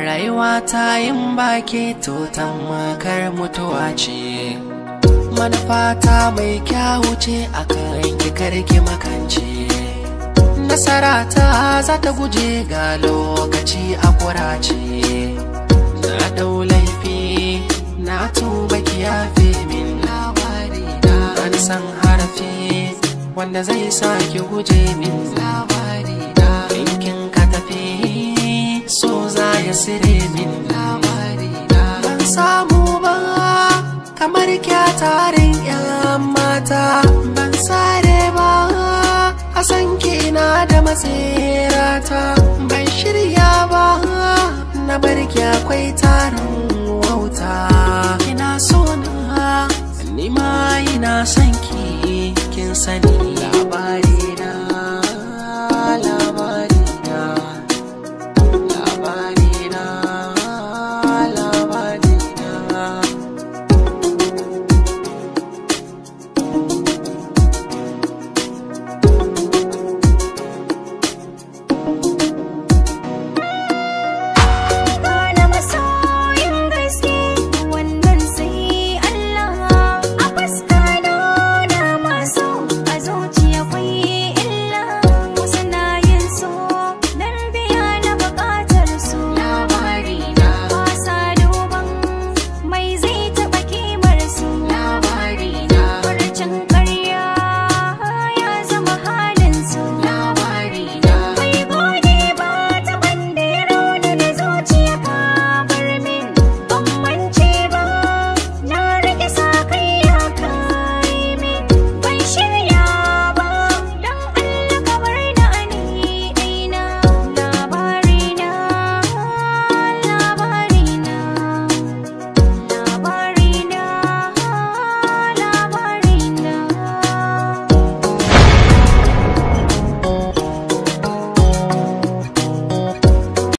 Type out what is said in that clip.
Rayuwa ta yin baki to tamkar mutuwa ce. Manufata mai kyawu ce akan ki karki makance. Nasara ta za ta guje ga lokaci a kurace. Na dau laifi na tuba ki yafe min labari na. Ban san harafi wanda zai sa ki guje min labari na. In kin ka tafi so za ya sire min labari na. Ban samu ba kamar kya tarin yan mata. Ban sare ba a san kina da matsirata. Ban shirya ba na bar ki akwai tarin wauta. Ina so